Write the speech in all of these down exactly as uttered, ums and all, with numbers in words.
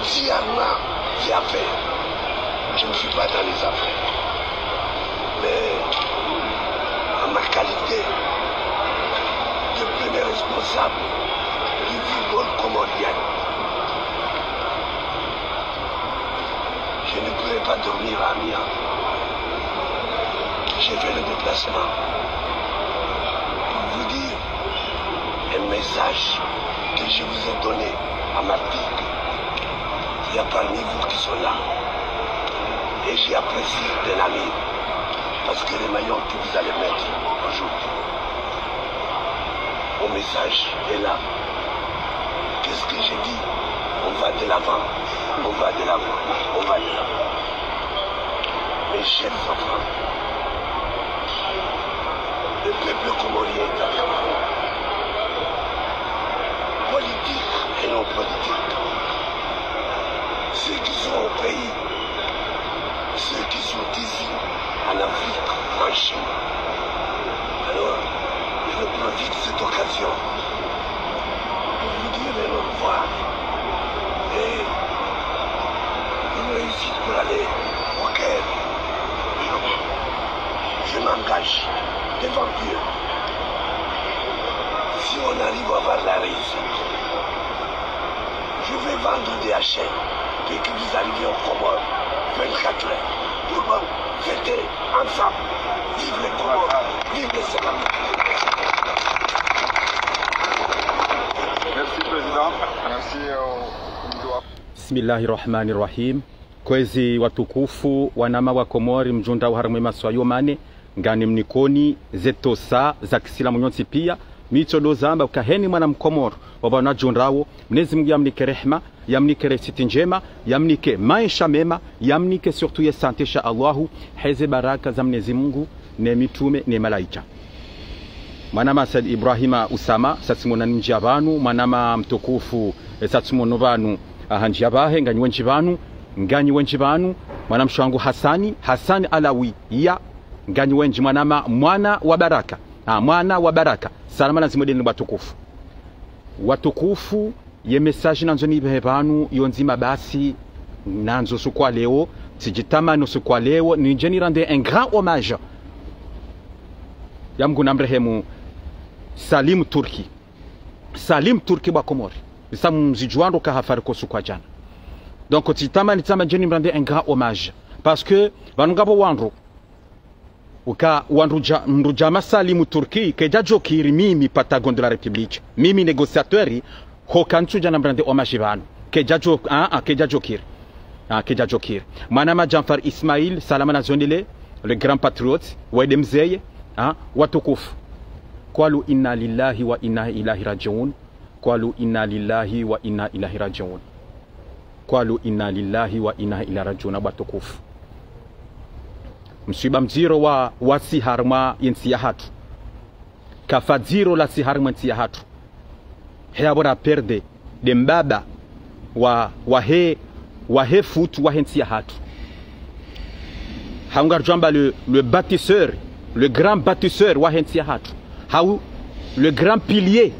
Si Allah y a fait, je ne suis pas dans les affaires. Mais en ma qualité de premier responsable du football comorien, je ne pourrai pas dormir à Amiens. J'ai fait le déplacement pour vous dire un message que je vous ai donné à Martigues. Il y a parmi vous qui sont là. Et j'ai apprécié de l'ami. Parce que les maillots que vous allez mettre aujourd'hui, mon message est là. Qu'est-ce que j'ai dit ? On va de l'avant, on va de l'avant, on va de l'avant. Mes chers enfants, le peuple comorien est avec vous. Politique et non politique. Ceux qui sont au pays, ceux qui sont ici, en Afrique, en Chine. Alors, je profite de cette occasion pour vous dire au revoir et une réussite pour aller au Caire. Je m'engage devant Dieu. Si on arrive à avoir la réussite, je vais vendre des H M et que vous arrivez aux Comores vingt-quatre heures pour fêter ensemble. Vive les Comores, vive les Sénégalais. Merci, Président. Merci, euh, au comité. Bismillahi rahmani rahim. Kwezi watukufu, wanama wa Komori, mdjundra wa harimwa ye masiwa yo mane, ngani mnikoni ze tosa za kisilamu nyontsi pia. Mi tsodo zamba uka heni mwana mkomori, opvanu adjundrawo, Mwenyezi Mungu yamnike rehma, yamnike resiti ndjema, yamnike maesha mema, yamnike surtout ye santé, insha Allahu, heze baraka za Mwenyezi Mungu, ne mitrume, ne malaika. Mwanama Said Ibrahima Usama, satsimona nimdji ya pvanu, mwanama mtukufu, eh, satsimona pvanu, ahandji ya pvahe, nganyi wendji pvanu, nganyi wendji pvanu, mwanamshe wangu Hasani, Hasani Alawi, ya, nganyi wendji mwanama, mwana wa baraka, ah, mwana wa baraka, salama na zimwendeleeni watukufu. Watukufu, ye message nandzo nipvehe pvanu, yo ndzima basi, nandzo usiku wa leo, tsidjitamani usiku wa leo, nidje nirende un grand hommage ya Mungu namrehemu Salim Turki. Salim Turki wa Komori. Isa mzidjuwa ndo ka hafariki usiku wa djana. Donc, tsidjitamani tsamba nidje nimrende un grand hommage. Parce que, pvanu ngapvo wandru, uka wandru dja, mndru dja hama Salim Turki, kedjadjokiri mimi, Patagon de la République, mimi négociateur, hoka ntsudja namrende hommage pvanu. Kedjadjo, ah, ah, kedjadjokiri. Ah, kedjadjokiri. Mwanama Djanfar Ismail, salama na zondele, le grand patriote, wahe de mzeye, ah, watukufu. Qalu inna lillahi wa inna ilayhi rajiun. Qalu inna lillahi wa inna ilayhi rajiun. Qalu inna lillahi wa inna ilayhi rajiun, watukufu. Mswiba mdziro wa, wasi harimwa ye ntsi yahatru. Kafa dziro lasi harimwa ye ntsi yahatru. He apvo ra perdre de mbaba wa, wahe, wahe foot wahe ntsi yahatru. Hau ngaridjo amba le, le bâtisseur, le grand bâtisseur wahe ntsi yahatru. Hau le grand pilier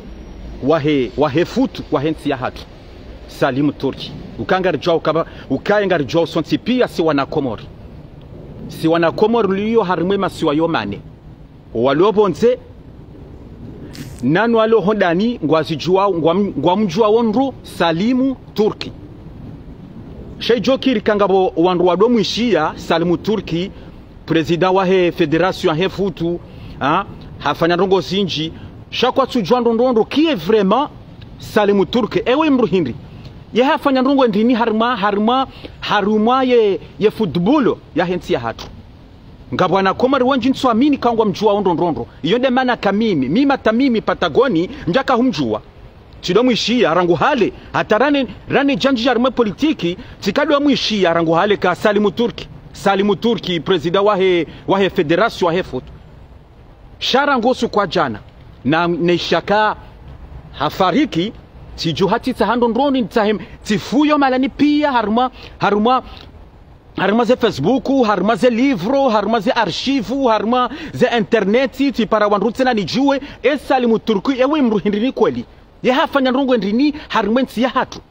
wahe, wahe foot wahe ntsi yahatru. Salim Turki. Uka ngaridjuwa, ukaba, ukaye ngaridjuwa sontsi pia si wana Komori. Si wana Komori liyo harimwa ye masiwa yo mane. Walio pvondze, nanu walio hondani, ngwazidjuwa, ngwam-, ngwamdjuwa wo ndru Salim Turki. Sha idjokiri ka ngapvo wandru wado mwishiya Salim Turki, président wahe fédération yahe foot, ha, hafanya ndrongo zindji, sha kwatsudjuwa ndrongoo ndro kiye vraiment Salim Turki, ewe mndru hindri. Ye hafanya ndrongo ndrini harimwa, harimwa, harimwa ye, ye football yahe ntsi yahatru. Ngapvo wana Komori wendji ntsuamini ka ngwamdjuwa wo ndrongoo ndro. Iyo nde mana ka mimi, mimi hata mimi Patagon, ndjaka humdjuwa. Tsido mwishiya, rangu hale, hata rane, rane djandji dja harimwa ye politiki, tsikado mwishiya, rangu hale ka Salim Turki. Salim Turki, président wahe, wahe fédération yahe foot. Sha rangu usiku wa djana, na, ne shaka hafariki, tsidjuha tsitsaha ndrongoo ndrini, tsahem, tsifuyo malani pia, harimwa, harimwa, harimwa ze Facebook, harimwa ze livre, harimwa ze archive, harimwa ze internet, tsipara wandru tsena nidjuwe, e Salim Turki, ewe mndru hindrini kweli. Ye hafanya ndrongo ndrini, harimwa ye ntsi yahatru.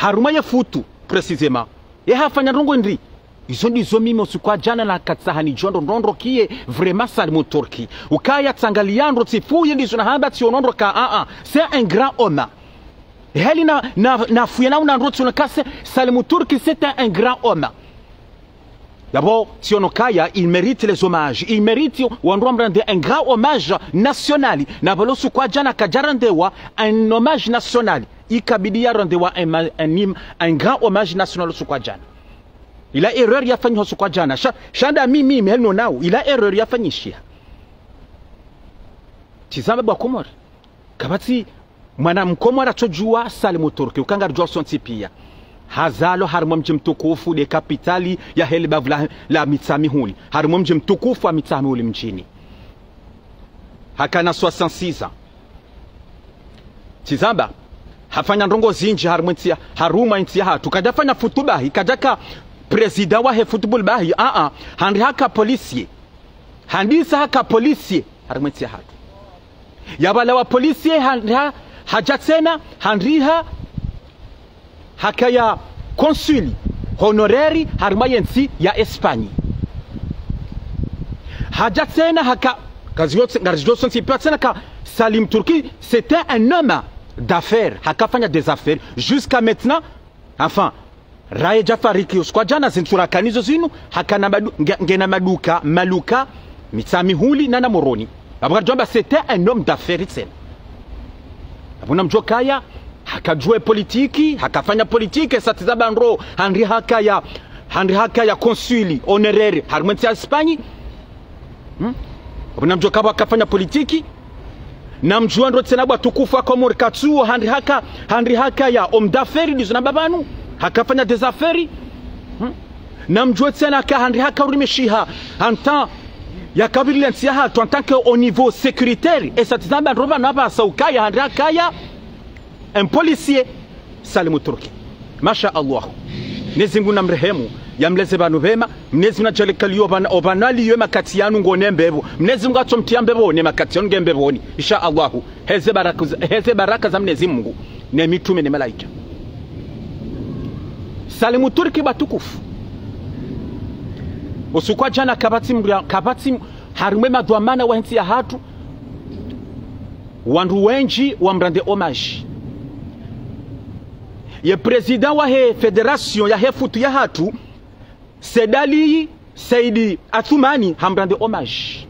Harumwa ye futu, précisément. Ye hafanya ndrongo ndri. Izo ndizo mimi usiku wa djana nakatsaha nidjuwe ndrongoo kiye vraiment Salim Turki. Ukaya tsangalia ndro tsifuye ndizo nahamba tsiono ndro ka, ah, ah. C'est un grand homme. Heli na, na, nafuye na una ndro tsiono ka c'est, Salim Turki, c'est un, un grand homme. Yabo, tsiono kaya, il mérite les hommages. Il mérite, wandru wamrende un grand hommage national. Na pvalo usiku wa djana kadjarendewa un hommage national. Ikabidi yarendewa un ma-, un hymne, un grand hommage national usiku wa djana. Ila erreur yafanyishiha usiku wa djana. Sha, sha nda mimi, mimi, heli nonao. Ila erreur yafanyishiha. Tizama bo wa Komori. Kapvatsi mwana mkomori atsodjuwa Salim Turki, uka ngaridjuwa sontsi pia. Hazalwa harimwa mdji mtukufu, nde kapitali yahe le bavu la, la Mitsamihuli. Harimwa mdji mtukufu wa Mitsamihuli mdjini. Hakana soixante-six ans. Tizamba, hafanya ndrongo zindji harimwa entsi ya, harumwa entsi yahatru. Kadjafanya futu bahi, kadjaka président wahe football bahi, ah, ah, handi haka policier. Handisa haka policier, harimwa entsi yahatru. Yabala wa policier handriha, hadja tsena, handriha, hakaya consul honoraire harimwa yentsi ya Espagne. Hadja tsena haka, ngaridjuwa sontsi pia tsena ka Salim Turki, c'était un homme d'affaires, hakafanya des affaires. Jusqu'à maintenant, enfin, raye djafariki usiku wa djana, zintsu rakana izo zinu, hakana madu-, nge-, ngena maduka, maluka, Mitsamihuli na na Moroni. Apvo ngaridjo amba c'était un homme d'affaires tsena. Apvo namdjuwe kaya, hakadjuwa politiki, hakafanya politiki, esatiza bandro, handri hakaya, handri hakaya consul honoraire, harimwa entsi ya Espagne. Hmm? Apvo namdjuwe kaya hakafanya politiki, namdjuwe ndro tsena bo watukufu wa Komori katsuwo, handri haka, handri hakaya homme d'affaires ndizo namba pvanu, hakafanya des affaires. Hmm? Namdjuwe tsena ka handri haka urimishiha, en tant, yakapvirile entsi yahatru, en tant que au niveau sécuritaire, esatiza bandro pvanu apvasa ukaya, handri hakaya, un policier, Salim Turki. Masha Allah. Mnyezi Mungu namrehemu, yamlaze pvanu pvema, Mnyezi Mungu nadjaaliye opvanu, opvanu aliyo emakati yanu ngone mbepvo. Mnyezi Mungu atsomtriya mbepvoni, emakati yanu nge mbepvoni. Insha Allahu. Heze baraka za, heze baraka za Mnyezi Mungu, ne mitrume ne malaika. Salim Turki bo watukufu. Usiku wa djana kapvatsi mria, kapvatsi harimwa emadhwamana wahe entsi yahatru, wandru wendji wamrende hommage. Ye président wahe fédération yahe futu yahatru, Said Ali Said Athoumani, hamrende hommage.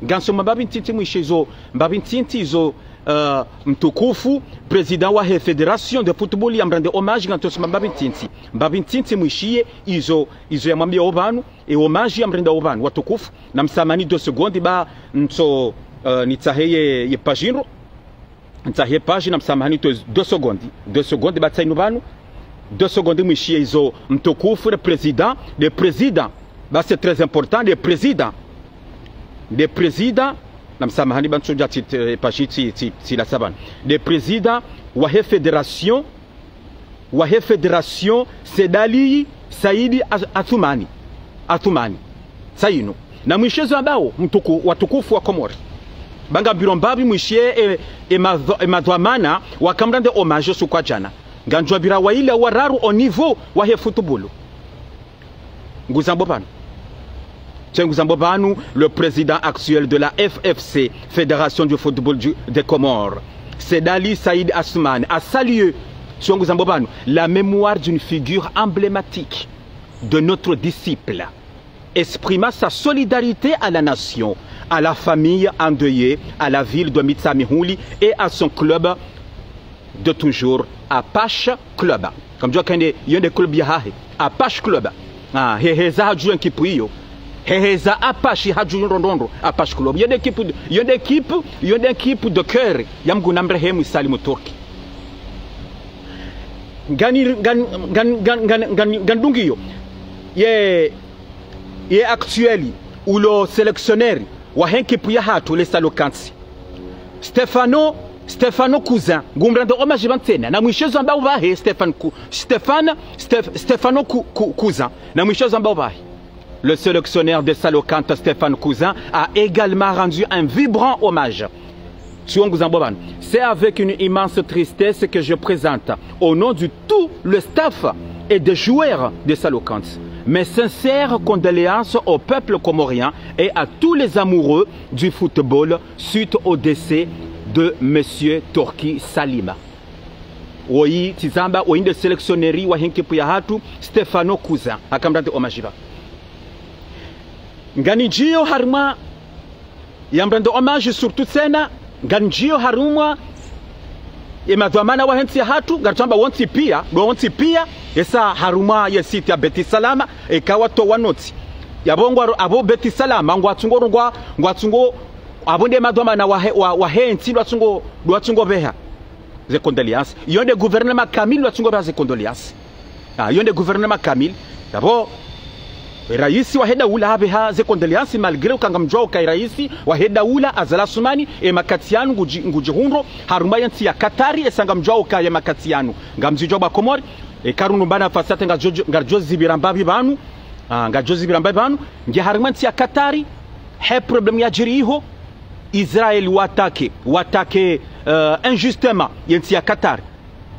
Ngamsoma mbapvi ntiti mwishe izo, mbapvi ntiti izo, eh, mtukufu, président wahe fédération de football yamrende hommage, ngamsoma mbapvi ntiti. Mbapvi ntiti mwishiye izo, izo yamwambiya opvanu, e hommage yamrenda opvanu, watukufu, namsamahani deux secondes, ba ntso, eh, nitsahe ye, ye page ndro. Nitsahe ye page, namsamahani deux, deux secondes. Deux secondes, ba tsainu pvanu. Deux secondes mwishiye izo mtukufu, le président, le président. Ba c'est très important, le président. Le président, namsamahani ba ntsodja tsi, eh, page tsi, tsi, tsi la savane. Le président wahe fédération, wahe fédération, Said Ali Said Ath-, Athoumani. Athoumani. Tsainu. Namwishiye zo ambao, mtuku-, watukufu wa Komori. Ba ngambiro mbapvi mwishiye, e, e madhwa-, e madhwamana wakamrende hommage usiku wa djana. Ngamdjo wambira wayili wararu au niveau wahe football. Nguzambo pvanu. Tsi nguzambo pvanu, le président actuel de la F F C, Fédération du Football du, des Comores, Said Ali Said Athoumani, a salué, tsi nguzambo pvanu, la mémoire d'une figure emblématique de notre discipline, exprimant sa solidarité à la nation, à la famille endeuillée, à la ville de Mitsamihuli et à son club de toujours, Apache Club. Kamdjuwa kende, iyo nde club yahahe, Apache Club. Ah, heheza hadju ye nkipu iyo. Heheza Apache hadju ndrondrondro, Apache Club. Iyo nde nkipu, iyo nde nkipu, iyo nde nkipu de cœur ya Mngu namrehemu Salim Turki. Ngani, ngani, ngani ndungiyo. Ye, ye actuel, ulo sélectionneur wahe nkipu yahatru, le Salokantsi. Stéphano, Stéphano Cousin, ngumrendo hommage pvanu tsena. Namwishiye zo ambao pvahe, Stéphane Cou-, Stéphane, Stéph-, Stéphano Cou-, Cou-, Cousin. Namwishiye zo ambao pvahe. Le sélectionneur de Salokantsi, Stéphane Cousin, a également rendu un vibrant hommage. Tsi nguzambo pvanu. C'est avec une immense tristesse que je présente, au nom du tout le staff et des joueurs de Salokantsi. Mes sincères condoléances au peuple comorien et à tous les amoureux du football suite au décès de Monsieur Turki Salima. Woyi, tsi zamba, woyi nde sélectionneur wahe nkipu yahatru, Stefano Cousin, haka mrendre hommage pva. Ngamdjo harimwa ya mrendre hommage surtout tsena, ngamdjo harimwa ye madhwamana wahe ntsi yahatru, ngamdjo amba wontsi piya, ndo wontsi piya, yesa harimwa ye site ya Beit Salam, eka watowa notsi. Yapvo ngwa, apvo Beit Salam, ngwatsungo, ngwa, ngwatsungo, apvo nde madhwamana wahe, wa, wahe ntsi, ndo watsungo, ndo watsungo pveha ze condoléances. Iyo nde gouvernement kamili, ndo watsungo pveha ze condoléances. Ah, iyo nde gouvernement kamili. Yapvo, raisi wahe daula hapveha ze condoléances, malgré uka ngamdjuao uka raisi wahe daula, Azali Assoumani, ye makati yanu ngudji, ngudjihundro harumwa ye ntsi ya Katari, yesa ngamdjuao uka ye makati yanu. Ngamzidjuao bo wa Komori, eka rinu mbana nafasi hata ngaridjo, ngaridjo zipvira mbapvi pvanu, ah, ngaridjo zipvira mbapvi pvanu, nge harumwa ye ntsi ya Katari, he problème yadjiri iho, Israël wa attaquer, wa attaquer, euh, injustement, ye ntsi ya Katari.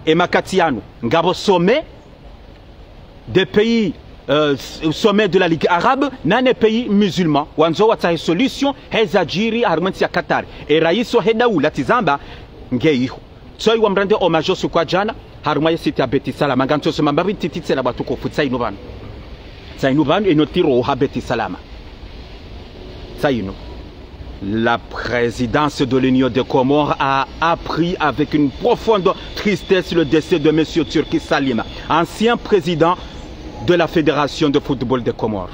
Ye makati yanu, ngapvo sommet des pays, euh, sommet de la Ligue arabe, na ne pays musulman. Wandzo watsahe solution, he zadjiri harumwa ye ntsi ya Katari. Ye raisi wahe daula tsi zamba, nge iho. Tsoyi wa mrendre hommage usiku wa djana, harumwa ye site ya Beit Salam. Ngamtso soma mbapvi ntiti tsena bo watukufu, tsainu pvanu. Tsainu pvanu, inu tiro ha Beit Salam. Tsainu. La présidence de l'Union des Comores a appris avec une profonde tristesse le décès de Monsieur Turki Salim, ancien président de la Fédération de football des Comores.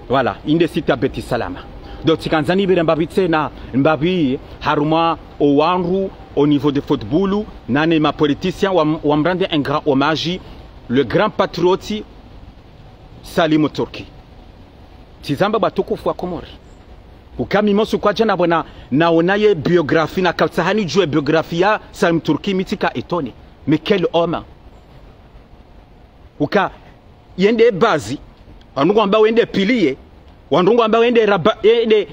Voilà, inde site ya Beit Salam. Donc, tsikandza nipvire mbapvi tsena, mbapvi harumwa owandru, au niveau de football, na ne ma politiciens, wa, wa mrendre un grand hommage, le grand patriote, Salim Turki. Tsi zamba bo watukufu wa Komori. Uka mimi usiku wa djana pvo na, naona ye biographie, nakatsaha nidjuwe biographie ya Salim Turki, mi tsika étonné. Mais quel homme ! Uka, yende base, wandru ngwamba wende pilier, wandru ngwamba wende raba, yende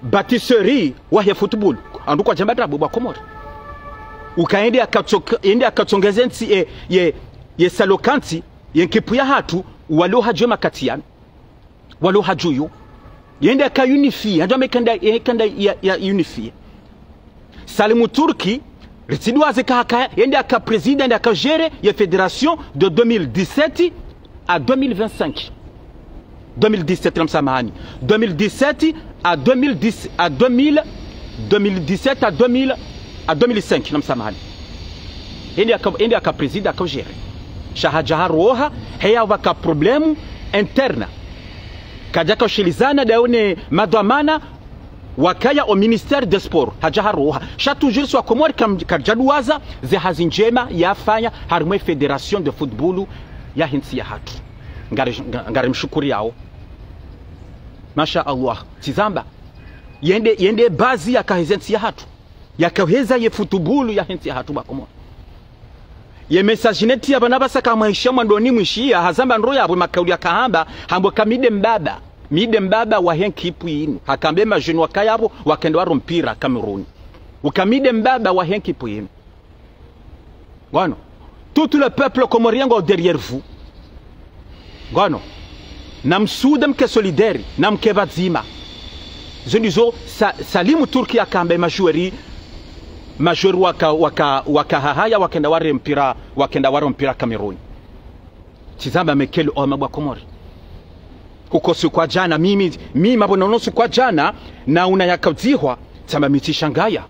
bâtisseur wahe football. Wandru kwadjamba tabu bo wa Komori. Uka yende akatso-, yende akatsongeze ntsi ye, ye, ye Salokantsi, ye nkipu yahatru, walo hadjwe makati yanu. Walo hadjuyo. Yende aka unifier, ndo amba kanda, kanda ya, ya unifier. Salim Turki, ritsidjuwa ze ka haka, yende aka président, yende aka gérer ye fédération de deux mille dix-sept à deux mille vingt-cinq. Deux mille dix-sept, namsamahani. Deux mille dix-sept à deux mille dix, à deux mille, deux mille dix-sept à deux mille, à deux mille cinq, namsamahani. Yende aka, yende aka président, aka gérer. Sha hadja haroha, heya pvwaka problème interne. Kadjaka ushilizana ndaye ne madhwamana wakaya o ministère des sports. Hadja haroha. Sha toujours si wa Komori kam-, kadjadjuwaza ze hazi ndjema yafanya harumwa ye fédération de football yahe ntsi yahatru. Ngari, nga-, ngarimshukuriyao. Masha Allah. Tsi zamba. Yende, yende base yakaheza ntsi yahatru. Yakaheza ye football yahe ntsi yahatru bo wa Komori. Ye message neti ya pvanu pvasa kamwaishiya mwandoni mwishiya, hazamba ndro yapvo makauli yakahamba, hamba uka mi nde mbaba. Mi nde mbaba wahe nkipu yinu. Haka amba ye ma jeunes wakaya pvo, wakenda waro mpira Cameroun. Uka mi nde mbaba wahe nkipu yinu. Ngono. Tout le peuple comorien ngo derrière vous. Ngono. Namsude, mke solidaire, namke pvadzima. Zo ndizo Sa-, Salim Turki yakamba ye ma joueurs, ma joueurs waka, waka, waka hahaya, wakenda ware mpira, wakenda ware mpira Cameroun. Tsi zamba mais quel homme bo wa Komori. Uko usiku wa djana, mimi, mimi mapvo naono usiku wa djana, naona yakaudzihwa, tsi zamba mi tsishangaya.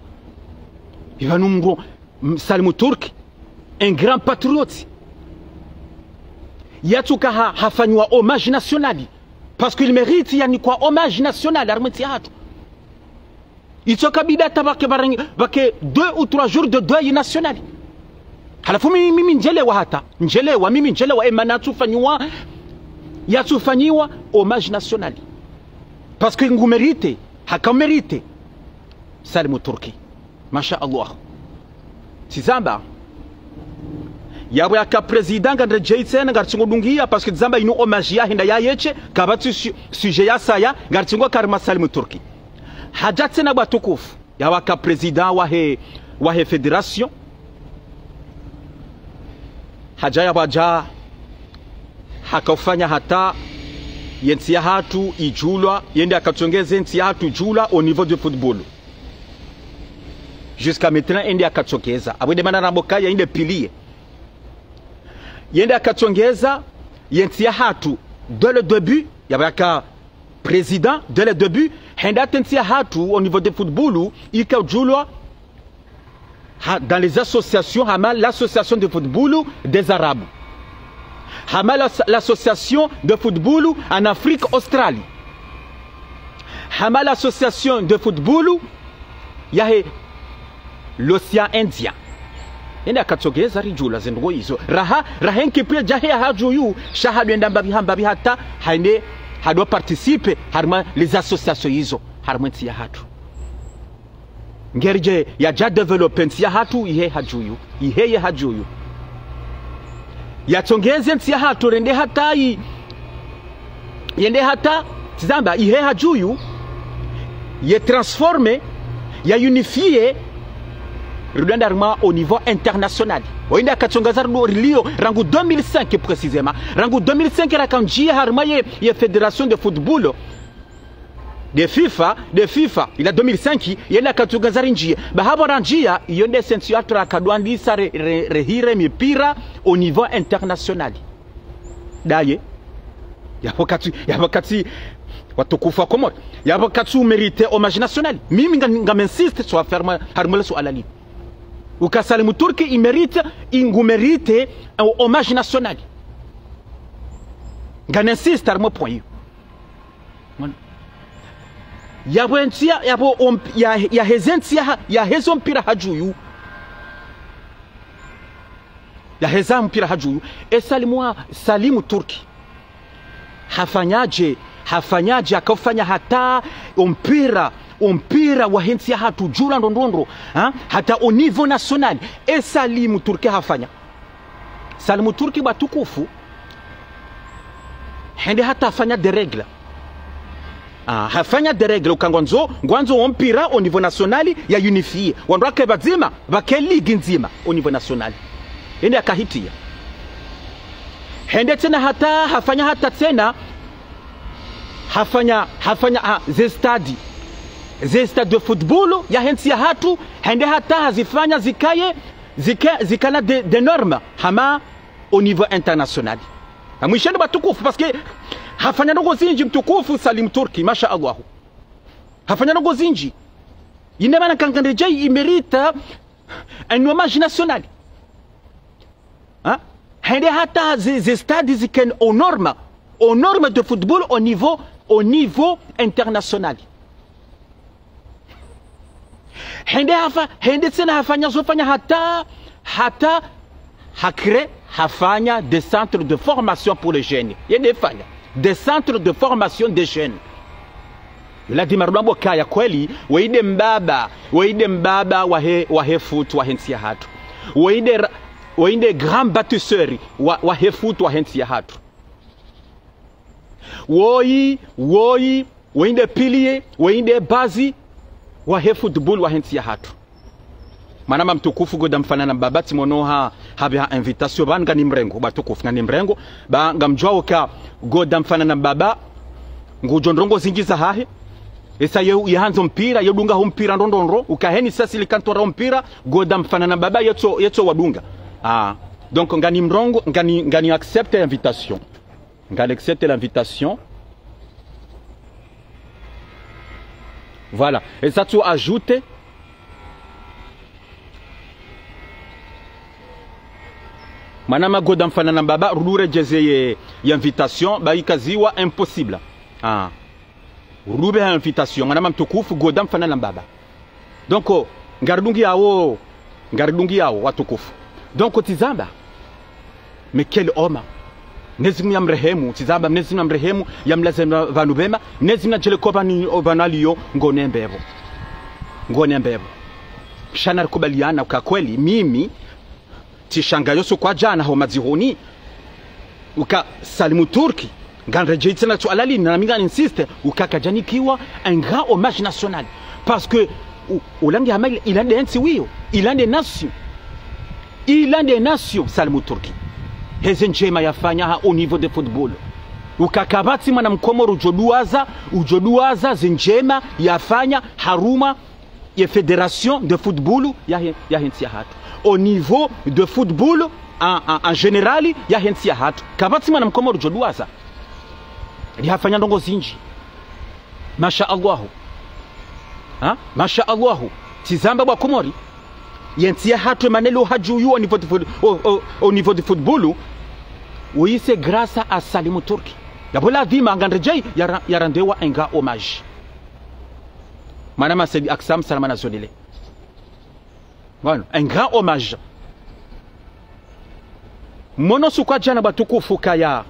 Ipvanu mbo, M-, Salim Turki, un grand patriote. Yatsuka ha, hafanyiwa hommage national. Parce qu'il mérite yanikwa hommage national, harumwa entsi yahatru. Itsoka bidi hata pvwake pvarangi-, pvwake deux ou trois jours de deuil national. Halafu mimi, mimi ndjelewa hata. Ndjelewa, mimi ndjelewa, emana yatsufanyiwa, yatsufanyiwa hommage national. Parce que ngu mérite, haka mérite. Salim Turki. Masha Allah. Tsi zamba. Yapvo yaka président ngandredjeyi tsena, ngaritsungo dungiya, parce que tsi zamba inu hommage yahenda yayeshe, kapvatsi su-, sujet yasaya, ngaritsungo karima Salim Turki. Hadja tsena bo watukufu, yapvo yaka président wahe, wahe fédération. Hadja yapvo hadja, hakaufanya hata yentsi yahatru idjulwa, yende akatsongeze yentsi yahatru idjulwa au niveau du football. Jusqu'à maintenant, yende akatsongeza. Apvo nde mana rambo kaya inde pilier. Yende akatsongeza yentsi yahatru dès le début, yapvo yaka président dès le début, hende hata yentsi yahatru au niveau de football, ika udjulwa ha, dans les associations, hama l'association de football des Arabes. Hama la, l'association de football en Afrique australe. Hama l'association de football yahe l'océan Indien. Yende akatsongeza ridjulwa zendrongo izo. Raha, raha enkipi djahe ya hadjuyu, sha hadwenda mbapvi ha mbapvi hata, hende, hadwa participer, harumwa les associations izo, harumwa yentsi yahatru. Ngeri dje yadja développer yentsi yahatru, ihe hadjuyu, ihe ye hadjuyu. Yatsongeze yentsi yahatru rende hata yi, yende hata, tsi zamba, ihe hadjuyu, ye transformer, ya unifier, rudwenda harumwa au niveau international. Oyinde akatsongeza rudo rilio, rangu deux mille cinq précisément. Rangu deux mille cinq rakandjia harumwa ye, ye fédération de football. De FIFA, de FIFA, ila deux mille cinq, yende akatsongeza rindjie. Ba hapvo randjia, iyo nde sentsi yahatru rakadwandisa re, re, rehire mipira au niveau international. Daye, yapvo katsi, yapvo katsi, watukufu wa Komori. Yapvo katsi u mériter hommage national. Mimi nga, ngam insister sur affaire ma, harumwa le suala li. Uka Salim Turki i mérite, i ngu mériter un hommage national. Ngan insister harumwa point iyo. Mwana. Yapvo yentsi ya, yapvo om, ya, yaheze ntsi ya, yaheze mpira hadjuyu. Yaheze mpira hadjuyu. E Salim wa, Salim Turki. Hafanya dje, hafanya dje, hakaufanya hata ompira, ompira wahe ntsi yahatru udjulwa ndrondrondro, ha? Hata au niveau national. E Salim Turki hafanya. Salim Turki watukufu, hende hata hafanya des règles. Ah, hafanya des règles, uka ngwandzo, ngwandzo ompira au niveau national ya unifier. Wandru wake pvadzima, pvwake ligue ndzima au niveau national. Yende akahitia. Hende tsena hata, hafanya hata tsena, hafanya, hafanya, ah, ze stade. Ze stade de football yahe ntsi yahatru, hende hata hazifanya zikaye, zika, zikana des, des normes, hama au niveau international. Namwisheni watukufu, parce que hafanya ndrongo zindji mtukufu Salim Turki, masha Allah. Hafanya ndrongo zindji. Inde mana kangandedjei i mérite un hommage national. Ha? Hende hata ze, ze stade zikene aux normes, aux normes de football au niveau, au niveau international. Hende hafa, hende tsena hafanya zo fanya hata, hata, hacréer, hafanya des centres de formation pour les jeunes. Yende fanya des centres de formation des jeunes. Yo lazima rudambo kaya kweli, woyi nde mbaba, woyi nde mbaba wahe, wahe foot, wahe ntsi yahatru. Woyi nde ra, woyi nde grand bâtisseur wa, wahe foot, wahe ntsi yahatru. Woyi, woyi, woyi nde pilier, woyi nde base wahe football wahe ntsi yahatru. Mwanama mtukufu, Goda Mfanana Mbaba, tsi mwono ha, hapveha invitation, ba ngani mrengo, watukufu, ngani mrengo, ba ngamdjuwao ka Goda Mfanana Mbaba, ngudjo ndrongo zindji zahahe, esa ye, ye handzo mpira, ye dunga ho mpira ndrondrondro, uka heni sasi likantora ho mpira, Goda Mfanana Mbaba, yetso, yetso wadunga. Ah, donc ngani mrengo, ngani, ngani accepter invitation. Ngani accepter l'invitation. Voilà. Eza tu ajouter. Mwanama Goda Mfanana Mbaba, rudure djeze ye, ye invitation, ba ikaziwa impossible. Ah. Rudure ha invitation, mwanama mtukufu, Goda Mfanana Mbaba. Donc, ngaridungiyawo, ngaridungiyawo, watukufu. Donc, tsi zamba, mais quel homme. Mnyezi Mungu yamrehemu, tsi zamba, Mnyezi Mungu yamrehemu, yamlaze pvanu pvema, Mnyezi Mungu nadjele ko pvanu, pvanu aliyo, ngone mbepvo. Ngone mbepvo. Sha narikubaliana, uka kweli, mimi, tsishanga yosu kwadjana ho madzihoni, uka Salim Turki, nganredjeyi tsena suala linu, nami ngani insister, uka kadjanikiwa un grand hommage national. Parce que, u, ulangi hama il, il a des ntsi wiyo, il a des nations. Il a des nations, Salim Turki. Heze ndjema yafanya ha au niveau de football. Uka kapvatsi mwana mkomori udjo duwaza, udjo duwaza ze ndjema yafanya harumwa ye fédération de football yahe, yahe ntsi yahatru. Au niveau de football en, en, en général yahe ntsi yahatru. Kapvatsi mwana mkomori udjo duwaza. Lihafanya ndrongo zindji. Masha Allahu. Ha? Masha Allahu. Tsi zamba bo Wakomori. Ye ntsi yahatru emaendeleo hadju yu au niveau de foot-, au, au, au niveau de football. Oui, c'est grâce à Salim Turki. Yapvo ladhima ngamredjeyi yara-, yarandewa un grand hommage. Mwanama Said Aksam, salama na zonile. Bon, un grand hommage. Mwono usiku wa djana bo watukufu kaya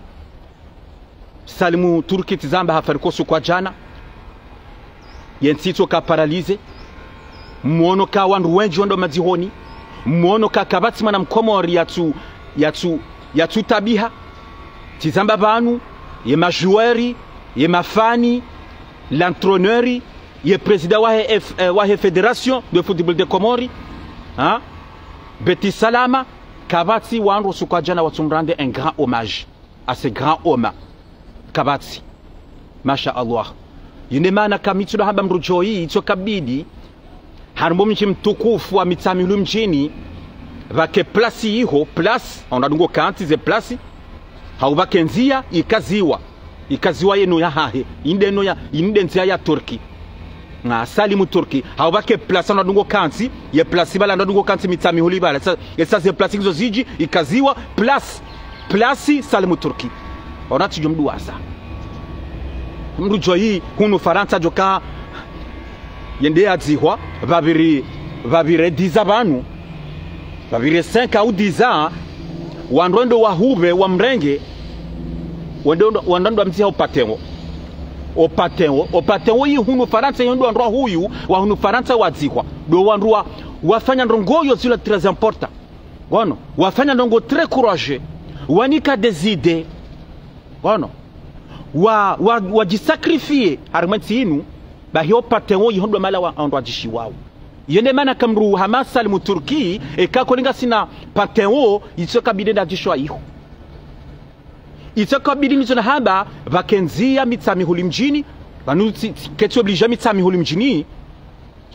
Salim Turki tsi zamba hafariki usiku wa djana. Ye ntsi itsoka paralysé. Mwono ka wandru wendji wendo madzihoni. Mwono ka kapvatsi mwana mkomori yatsu, yatsu, yatsu tabiha. Tsi zamba pvanu, ye ma joueurs, ye ma fans, l'entraîneur, ye président wahe F-, eh, wahe Fédération de Football de Comores, hein? Beti Salama, kapvatsi wandru usiku wa djana watsu mrande un grand hommage à ce grand homme. Kapvatsi. Masha Allah. Yinu nde maana ka mi tsudo hamba mdru djoyi, itsoka bidi, harumwa mdji mtukufu wa Mitsamihuli mdjini, pvwake place yiho, place, wandru wadungo kantsi ze place, hau pvwake ndziya ikaziwa. Ikaziwa yeno yahahe. Inde no ya, inde ndziya ya Turki. Nga Salim Turki. Hau pvwake place wandru wadungo kantsi, ye place pvala wandru wadungo kantsi Mitsamihuli pvala. Sa, sa ze place ngizo zidji, ikaziwa, place, place Salim Turki. Ona tsidjo mduwaza. Mdru djoyi, hunu Farantsa djoka, yende yadzihwa, pvapvire, pvapvire dix ans pvanu. Pvapvire cinq au dix ans, wandru wendo wahupve, wamrenge, wendo, wandru wamdziha o Panthéon. O Panthéon, o Panthéon yi hunu Farantsa, yendo wandru wahuyu, wa hunu Farantsa wadzihwa. Ndo wandru wa, wafanya ndrongo yo zilo très important. Ngono, wafanya ndrongo très courageux. Wanika des idées. Ngono. Wa, wa, wadjisacrifié, harumwa entsi yinu, bahi o Panthéon yiho ndo mahala wa, wandru wadjishiwao. Yinu nde maana ka mdru hama Salim Turki, eka kolinga sina Panthéon, itsoka bidi nda djishiwa yiho. Itsoka bidi nizo nahamba, pvwake ndziya Mitsamihuli mdjini, pvanu tsi, tsi, ketsi obligé Mitsamihuli mdjini,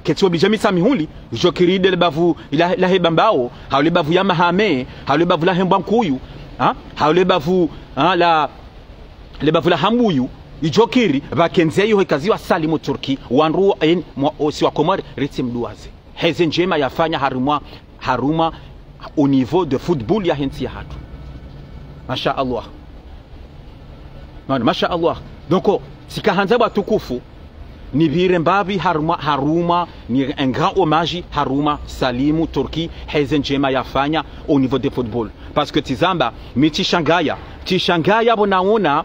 ketsi obligé Mitsamihuli, idjokiri nde le bavu la, lahe Bambao, hau le bavu ya Mahame, hau le bavu lahe Mbwankuyu, ha? Hau le bavu, ha, la, le bavu la Hambuyu, idjokiri, pvwake ndziya yiho ikaziwa Salim Turki, wandru en, mwa, o si wa Komori, ritsi mduwaze. Heze ndjema yafanya harumwa, harumwa, au niveau de football yahe ntsi yahatru. Masha Allah. Mwana, masha Allah. Donc, tsika handza bo watukufu, nipvire mbapvi harumwa, harumwa, ni un grand hommage harumwa Salim Turki, heze ndjema yafanya au niveau de football. Parce que tsi zamba, mi tsishangaya, tsishangaya pvo naona,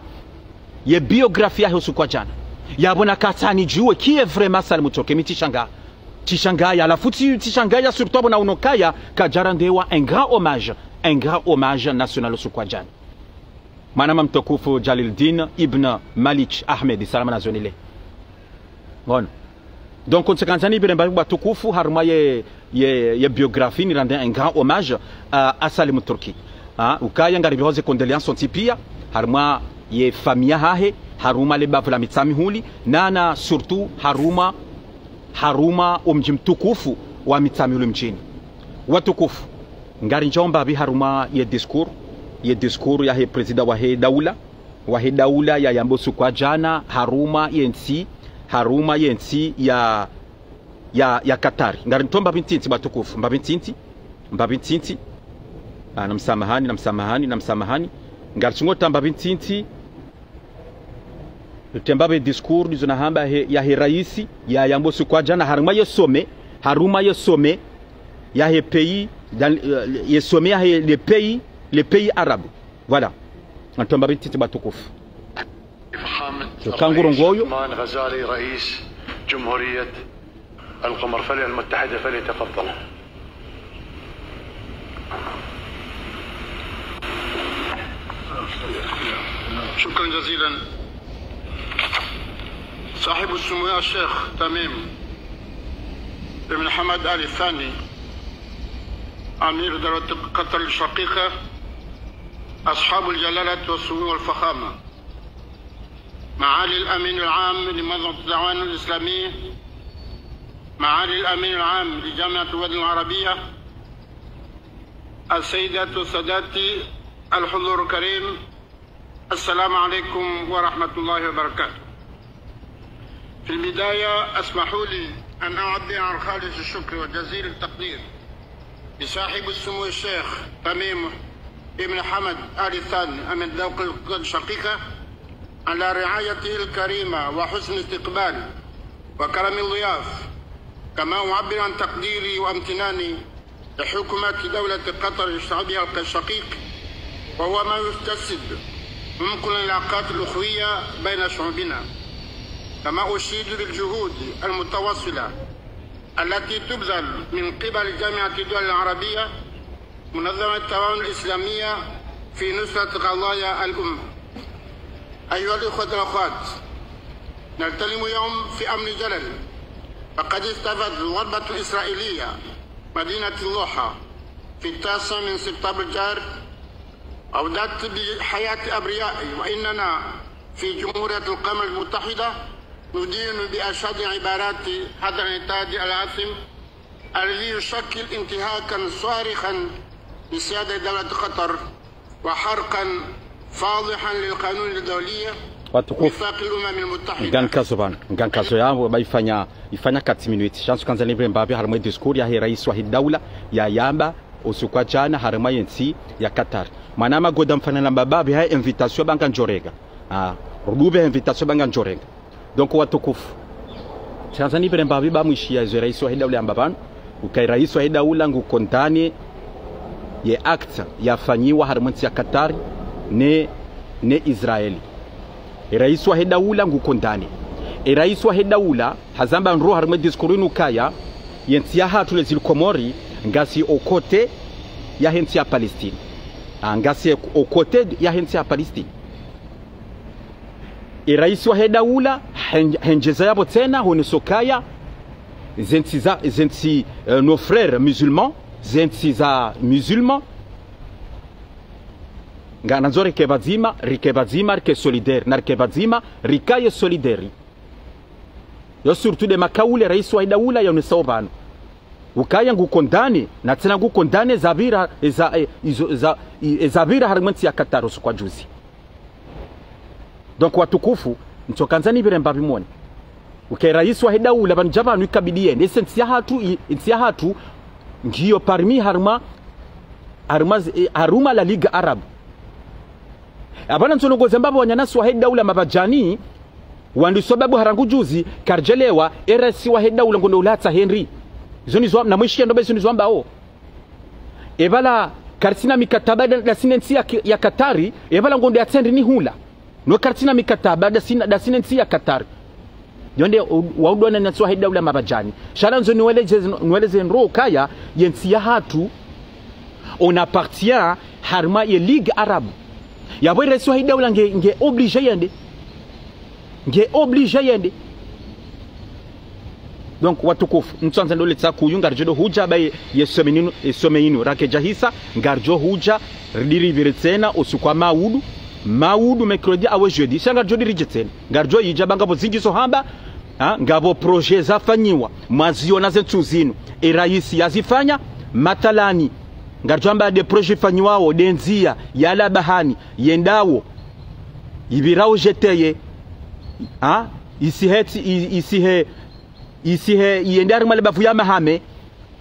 ye biographie yahe usiku wa djana. Yapvo na katsanidjuwe, qui est vraiment Salim Turki, mi tsishanga. Tsishangaya, halafu tsi, tsishangaya surtout pvo naono kaya, kadjarandewa un grand hommage, un grand hommage national usiku wa djana. Mwanama mtukufu Jalildin Ibn Malik Ahmed, salama na zonile. Ngono. Donc, ntsikandza nipvire mbapvi bo watukufu, harumwa ye, ye, ye biographie, nirande un grand hommage à, à Salim Turki. Ah, ukaya ngaripviho ze condoléances ntsi piya, harumwa ye famille yahahe, harumwa le bavu la Mitsamihuli, nana surtout harumwa, harumwa o mdji mtukufu wa Mitsamihuli mdjini. Watukufu, ngarindjao mbapvi harumwa ye discours, ye discours yahe président wahe daula, wahe daula yayamba usiku wa djana, harumwa ye ntsi, harumwa ye ntsi ya, ya, ya Qatar. Ngarindjao mbapvi ntiti bo watukufu, mbapvi ntiti, mbapvi ntiti. Ah, namsamahani, namsamahani, namsamahani. Ngaritsungo ta mbapvi ntiti. Ritembapve discours ndizo nahamba he, yahe raisi, yayamba usiku wa djana, harumwa ye sommet, harumwa ye sommet, yahe pays, dans, euh, ye sommet yahe les pays, les pays arabes. Voilà. Ngaritsumbapvi ntiti bo watukufu. فخامة الرئيس عثمان غزالي، رئيس جمهورية القمر، فلي-، المتحدة، فليتفضل. شكرا جزيلا. صاحب السمو الشيخ تميم بن حمد آل ثاني، أمير دولة قطر الشقيقة، أصحاب الجلالة والسمو والفخامة، معالي الأمين العام لمنظمة التعاون الإسلامي، معالي الأمين العام لجامعة الدول العربية، السيدات والسادات، الحضور الكريم، السلام عليكم ورحمة الله وبركاته. في البداية، اسمحوا لي أن أعبر عن خالص الشكر وجزيل التقدير لصاحب السمو الشيخ تميم ابن حمد آل ثاني، أمير الدولة الشقيقة، على رعايته الكريمة وحسن استقبال وكرم الضياف، كما أعبر عن تقديري وامتناني لحكومة دولة قطر لشعبها الشقيق، وهو ما يجسد عمق العلاقات الأخوية بين شعوبنا. كما أشيد بالجهود المتواصلة التي تبذل من قبل جامعة الدول العربية، منظمة التعاون الإسلامية، في نصرة قضايا الأمة. أيها الإخوة والأخوات، نلتلم يوم في أمن جلل، فقد استهدفت ضربة إسرائيلية مدينة الضحى في التاسع من سبتمبر الجاري، أودت بحياة أبرياء، وإننا في جمهورية القمر المتحدة ندين بأشد عبارات هذا العتاد الآثم الذي يشكل انتهاكا صارخا لسيادة دولة قطر، وحرقا فاضحا للقانون الدولي، watukufu, وميثاق الأمم المتحدة. Ngamkazo pvanu, ngamkazo yapvo, ba ifanya, ifanya quatre minutes. Sha ntsukandza nipvire mbapvi harimwa e discours yahe raisi wahe daula yayamba usiku wa jana harimwa yentsi ya Qatar. Mwana magoda mfanana mbapvi ha invitation ba ngamdjorenga. Ah, rudupve invitation ba ngamdjorenga. Donc, watukufu, ntsukandza nipvire mbapvi ba mwishiya izo raisi wahe daula yamba pvanu, ukaya raisi wahe daula ngu condamné ye acte yafanyiwa harimwa entsi ya Qatar ne, ne Israeli. E raisi wahe daula ngu condamné. E raisi wahe daula hazamba ndro harimwa e discours inu ukaya yentsi yahatru, les îles Comores, ngasi aux côtés yahe ntsi ya Palestine. Ah, ngasi aux côtés yahe ntsi ya Palestine. E raisi wahe daula hen-, hendjeza yapvo tsena honesa ukaya zentsi za, zentsi, euh, nos frères musulmans, zentsi za musulmans, ngandzo rike pvadzima, rike pvadzima, rike solidaire, na rike pvadzima, rikaye solidaire. Yo surtout nde makauli e raisi wahe daula yaonesao pvanu. Ukaya ngu condamné, na tsena ngu condamné zapvira, eza, e, izo, eza, i, ezapvira harimwa entsi ya Qatar usiku wa juzi. Donc, watukufu, ntsukandza nipvire mbapvi mwone ukaya e raisi wahe daula pvanu dja pvanu ikabidi yende. Ese ntsi yahatru, i, ntsi yahatru, ngiyo parmi harimwa, harimwa, e, harimwa la Ligue Arabe. Apvanu ntsonongoze mbapvi wananyasi wahe daula mapvadjani, wandru sababu harangu juzi, karidjelewa, e raisi wahe daula ngondo ulatsa hindri. Izo nizo, na mwishiye ndo ba izo nizo ambao. Epvala karitsina mikataba da, dasi ne ntsi ya ki-, ya Katari, epvala ngondo yatsa hindri ni hula. No karitsina mikataba dasi na, dasi ne ntsi ya Katari. Yo nde, u-, wa udona na ntsi wahe daula mapvadjani. Sha ngamwandzo niweleze, niweleze ndro ukaya, yentsi yahatru, on appartient harimwa ye Ligue Arabe. Yapvo e raisi wahe daula nge, nge obligé yende. Nge obligé yende. Donc, watukufu, ntsukandza ndo letsa kuyu, ngaridjo ndo hudja ba ye, ye semaine inu, ye semaine inu, rakedja hisa, ngaridjo hudja, ridjiripvire tsena, usiku wa maudu, maudu, mercredi, awe jeudi, sha ngaridjo ndo ridje tsena. Ngaridjo idja ba ngapvo zindji zo hamba, ha, ngapvo projet zafanyiwa, mwaziona ze ntsu zinu, e raisi yazifanya, mathalani, ngaridjo amba nde projet ifanyiwao, nde ndzia, ya Labahani, yendao, ipvirao Jeteye, ha, isihe tsi, i-, isihe, isihe, yende harimwa le bavu ya Mahame,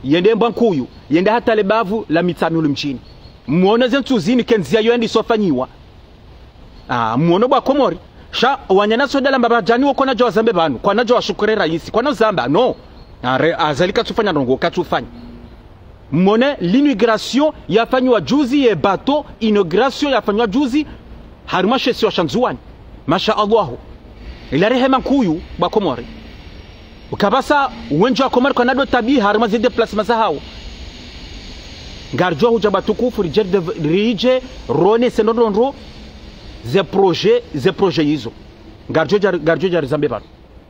yende Mbwankuyu, yende hata le bavu la Mitsamihuli mdjini. Mwono ze ntsu zinu ke ndzia yo yende isofanyiwa. Ah, mwono bo wa Komori. Sha, wananyasi wahe daula mapvadjani wo kwanadjo wazambe pvanu, kwanadjo washukuru e raisi, kwanadjo zamba, no. Ah, re-, Azali katsufanya ndrongo, katsufanya. Mwone l'inauguration yafanyiwa juzi ye bateau, inauguration yafanyiwa juzi, harimwa she isiwa sha Ndzuwani. Masha Allahu. Ila rehema nkuu bo wa Komori. Ukapvasa wendji wa Komori kwanadjo tabiha harimwa ze déplacement zahao. Ngaridjo hudja watukufu ridje de-, ridje rone ze ndrongoo ze projet, ze projet izo. Ngaridjo dja, ngaridjo dja rizambe pvanu.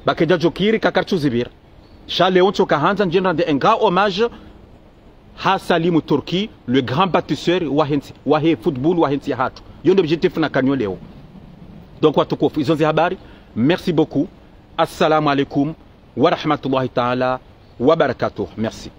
Ba kedjadjo kiri kakaritsu zipvira. Sha leo ntsuka handza ndjenda nde enga hommage hasalimu Turquie, le grand bâtisseur wahe ntsi, wahe football, wahe ntsi yahatru. Yo ndo objectif nakanyo leo. Donc, watukufu, izo nde habari. Merci beaucoup. Assalamu alaikum wa rahmatullahi ta'ala wa barakatuh. Merci.